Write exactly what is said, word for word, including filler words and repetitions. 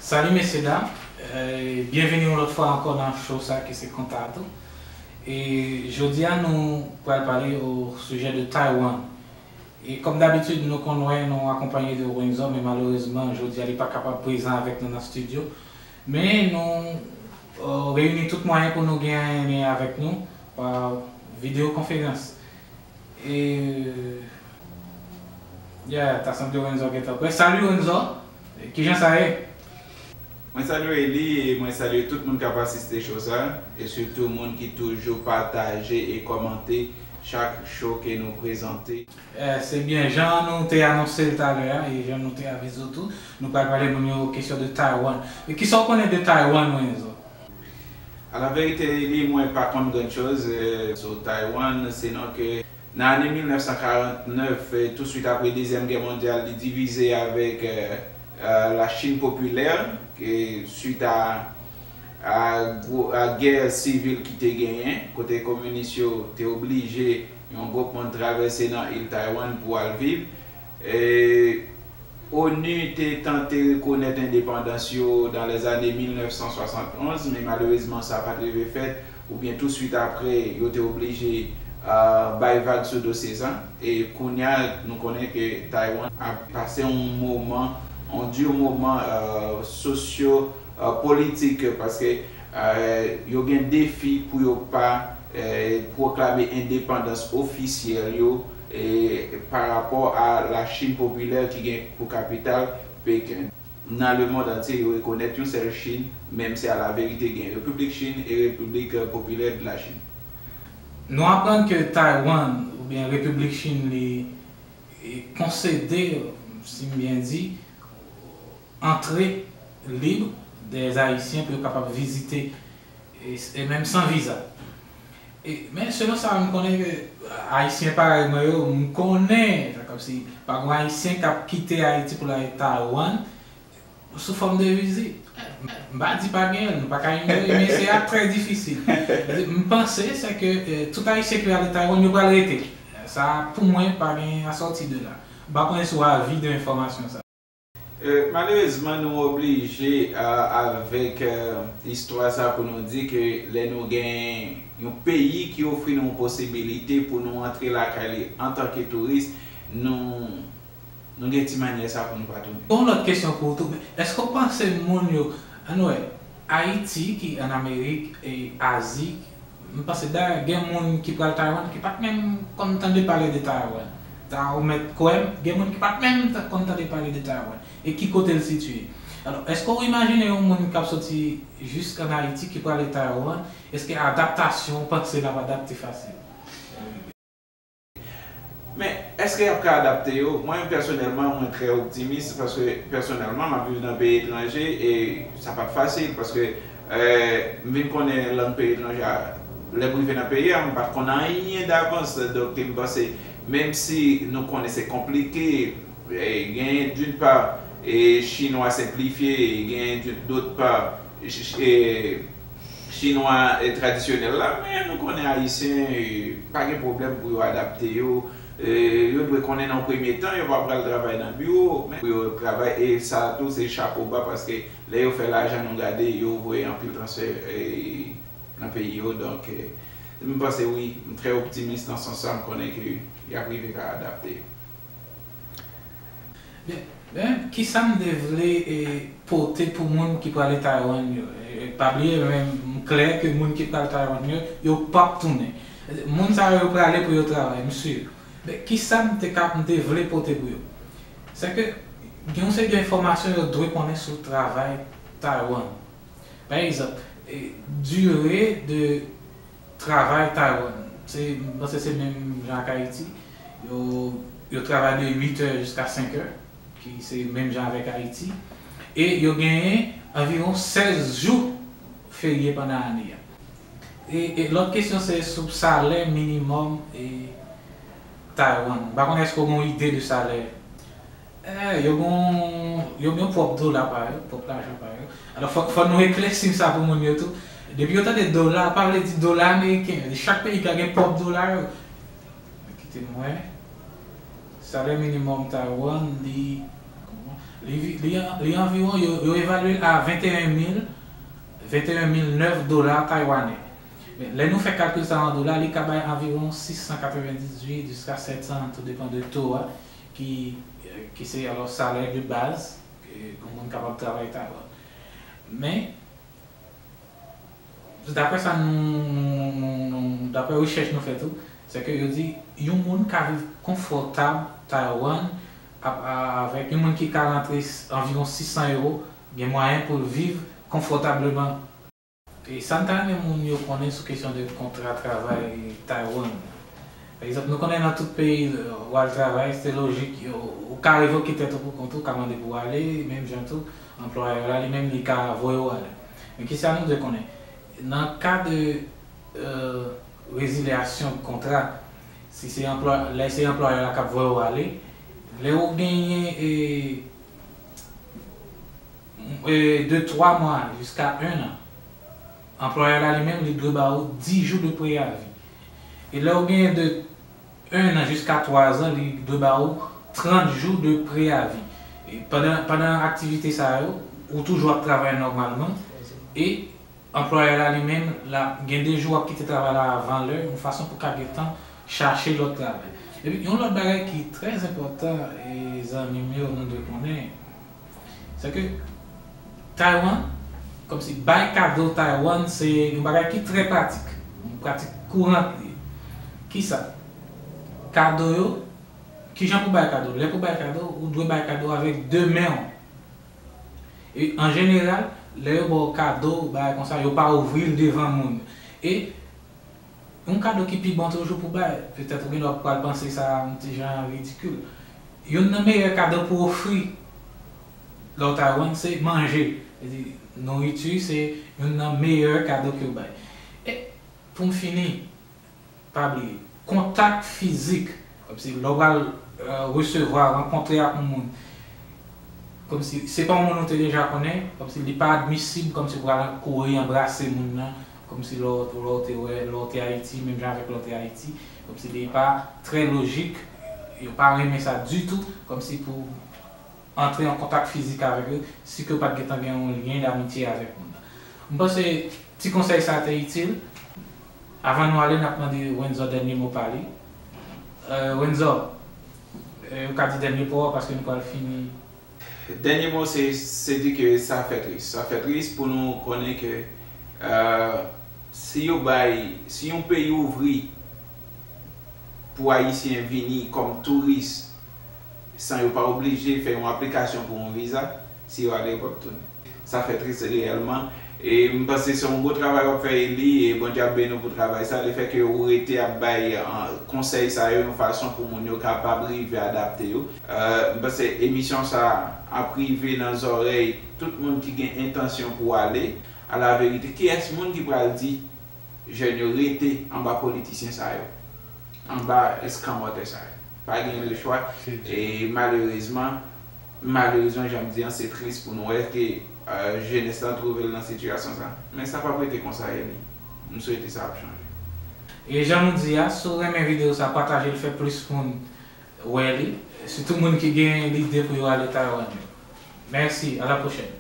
Salut messieurs dames, euh, bienvenue une autre fois encore dans le show ça qui c'est Contato. Et jodi a nou pral pale au sujet de Taiwan. E kòm dabitid, nou konn wè nou akonpanye de Renzo, men malerezman, jodi a li pa kapab prezan avèk nou nan estidyo. Men nou euh, reyini tout mwayen pou nou gen lyen avèk nou pa videyo konferans. E yeah, ta sanble Renzo gentan prè. Salut Renzo, kijan sa ye? Mwen salye li e mwen salye tout moun k ap asiste show sa, e sitou moun ki toujou pataje e kòmante chak show ke nou prezante. Eh, se byen, jan nou te anonse l talè a, e jan nou te avize w tou, nou pral pale moun yo kesyon de Taiwan. E kisa w konnen de Taiwan, Renzo? A la verite, li, mwen pa konn gran choz eh, sou Taiwan, sinon ke nan ane mil nèf san karant nèf, eh, tou swit apre Dezyèm Gè Mondyal, li divize avèk eh, eh, la Chine popilè, ke swit a, a, gwo, a gè sivil ki te genyen, kote kominis yo te oblije yon gwoup moun travèse nan il Taiwan pou al viv. E, onu te tante rekonèt endepandans yo dans les années mil nèf san swasantonz, men malerezman sa pa t rive fèt, oubyen tou swit apre, yo te oblije euh, bay vag sou dosye sa. E kounye a, nou konnen ke Taiwan ap pase yon moman, yon di moman euh, sosyo euh, politik, paske euh, yo gen defi pou yo pa euh, pwoklame endepandans ofisyèl yo e pa rapò a la Chin popilè ki gen pou kapital Peken. Nan lemond antye, yo rekonèt yon sèl Chin, menm si a la verite gen Repiblik Chin e Repiblik euh, Popilè de la Chin. Nou aprann ke Taiwan, oubyen Repiblik Chin, li e, konsede, si m byen di, antre lib dè Ayisyen pou yo kapab vizite, e, e menm san viza. E, men selon sa m konnen ke Ayisyen parèy mwen yo, m konnen, sa kòmsi pa gen Ayisyen k ap kite Ayiti pou l ale Taiwan sou fòm de vizit. M pa di pa gen, nou pa ka inyore, men se ap trè difisil. M panse se ke eh, tout Ayisyen ki ale Taiwan, yo pral rete. Sa, pou mwen, pa gen asòti de la. M pa konnen si w avi de enfòmasyon sa. Euh, malerezman, nou oblije euh, avèk euh, istwa sa pou nou di ke lè nou gen yon peyi ki ofri nou yon posibilite pou nou antre lakay li antanke touris, nou, nou gen ti manyè sa pou nou pa tounen. Yon lòt kesyon pou ou tou, men èske w panse moun yo, ann wè, Ayiti ki ann Amerik e Azi, m panse dayè gen moun ki pral Taiwan ki pa t menm konn tande pale de Taiwan. Sa ou mèt kwè m, gen moun ki pa t menm ta- konn tande pale de Taiwan. E ki kote l sitiye? Alò, èske w imajine yon moun k ap soti jis ann Ayiti ki prale Taiwan, èske adaptasyon ou panse l ap adapte fasil? Men, èske y ap ka adapte yo? Mwen menm pèsonèlman, mwen trè optimis paske pèsonèlman, m ap viv nan peyi etranje e sa p ap fasil paske eh, m vin konnen lang peyi etranje a. Lè m rive nan peyi a, m pa t konn anyen davans. Donk, m panse, menm si nou konnen se konplike, eh, genyen d'une part, e chinwa senplifye, genyen d'une- d'autre part, ch- ch- e, chinwa e tradisyonèl la, men nou konnen ayisyen e, pa gen pwoblèm pou yo adapte yo. E, yo dwe konnen nan premye tan, yo pa pral travay nan biwo, men pou yo travay, e sa tou se chapo ba, paske lè yo fè lajan, nou gade, yo voye anpil transfè e, nan peyi yo. Donk, e, m panse wi, m trè optimis nan sans sa, m konnen ke y ap rive ka adapte yo. Byen, men, kisa m te vle e, pote pou moun ki prale Taiwan yo? E, pa bliye, men, m klè ke moun ki pral Taiwan yo, yo p ap tounen. Moun sa yo, yo prale pou yo travay, m si. Men, kisa m te, ka, m te vle pote pou yo? Se ke gen yon seri de enfòmasyon yo dwe konnen sou travay Taiwan. Pa egzanp, e, dire de travay Taiwan. Se, m panse se menm jan ak Ayiti. Yo, yo travay de uit è jiska senk è, ki se menm jan avèk Ayiti. E yo genyen anviwon sèz jou ferye pandan ane a. E, e lòt kesyon se sou salè minimòm e Taiwan. M pa konnen èske w gen yon ide de salè. Eh, yo gon, yo gen pwòp dola pa yo, pwòp lajan pa yo. Alò, fò, fò nou eklèsi sa pou moun yo tou. Depi yo tande dola, pa vle di dola ameriken. Chak peyi ka gen pwòp dola yo. Kite m wè. Salè minimòm Taiwan, li, kòman? Li, vi- li, an- li anviwon, yo, yo evalye l a venteyen mil, venteyen mil nèf dola taywanè. Men, lè nou fè kalkil sa an dola, li ka bay anviwon sis san katrevendizuit jiska sèt san, tou depan de to a, ki, ki se alò salè de baz ke yon moun kapab travay Taywann. Men, Daprè sa nou, nou, nou, nou, daprè rechèch nou fè tou, se ke yo di yon moun ka viv konfòtab Taywann ap- a- avèk yon moun ki ka rantre s- anviwon sis san ewo, gen mwayen pou l viv konfòtableman. E sa n ta renmen moun yo konnen sou kesyon de kontra travay Taywann. Pa egzanp, nou konnen nan tout peyi, w al travay, se lojik, ou ka revoke tèt ou pou kont ou, ka mande pou w ale, menm jan tou, anplwayè la, li menm, li ka voye w ale. Men kisa nou dwe konnen? Nan ka de rezilyasyon kontra, si se anplwa, lè se anplwayè la k ap voye w ale, lè ou genyen e, e, de twa mwa jiska en an, anplwayè la li menm, li dwe ba ou dis jou de preyavi. E lè ou genyen de en an jiska twa zan, li dwe ba ou trant jou de preyavi. E pandan, pandan aktivite sa yo, ou toujou ap travay nòmalman e anplwayè la li menm, l ap gen de jou w ap kite travay la avan lè, yon fason pou ka gentan chache lòt travay. Epi, yon lòt bagay ki trè enpòtan, e zanmi m yo, nou dwe konnen, se ke Taywann, kòmsi bay kado Taywann, se yon bagay ki trè pratik, yon pratik kourant li ye. Kisa? Kado yo, kijan pou bay kado? Lè pou bay kado, ou dwe bay kado avèk de men w. E an jeneral, lè yo ba w kado, bagay konsa, yo pa ouvri l devan moun. E yon kado ki pi bon toujou pou bay, petèt ou gen dwa pral panse sa yon ti jan ridikil. Youn nan meyè kado pou ofri lè w Taywann se manje. Nouriti se youn nan meyè kado ke yo bay. E pou m fini, pa bliye, kontak fizik, kòmsi lè w pral resevwa, rankontre ak yon moun, kòmsi se pa yon moun ou te deja konnen, kòmsi li pa admisib kòmsi pou al kouri anbrase moun nan, kòmsi lè w te wè, lè w te Ayiti, menm jan avèk lè w te Ayiti, kòmsi li pa trè lojik, yo pa renmen sa ditou, kòmsi pou antre an kontak fizik avèk yo, si ke w pa t gentan gen yon lyen damitye avèk moun nan. M panse ti konsèy sa te itil. Avan nou ale, n ap mande Wenzor dènye mo pa li. Wenzor, ou ka di dènye mo a paske nou pral fini. Dènye mo se, se di ke sa fè tris. Sa fè tris pou nou konnen ke si yo bay, si yon peyi ouvri pou Ayisyen vini kòm touris, san yo pa oblije fè yon aplikasyon pou yon viza, si yo ale yo p ap tounen. Sa fè tris reyèlman. E m panse se yon gwo travay w ap fè, Eli, e Bondye ap beni w pou travay sa. Lefètke ou rete ap bay konsèy sa yo yon fason pou moun yo kapab rive adapte yo. M panse emisyon sa ap rive nan zòrèy tout moun ki gen entansyon pou ale. Alaverite, kiyès moun ki pral di jèn yo rete anba politisyen sa yo, anba eskanmòtè sa yo? Pa gen lechwa. E malerezman, malerezman, jan m di an, se tris pou nou wè ke jenès lan twouve l nan sitiyasyon sa. Men sa p ap rete konsa, Eli. M swete sa ap chanje. E jan nou di a, si w renmen videyo sa, pataje l, fè plis moun wè li, sitou moun ki gen lide pou yo ale Taywann yo. Mèsi, a la pwochèn.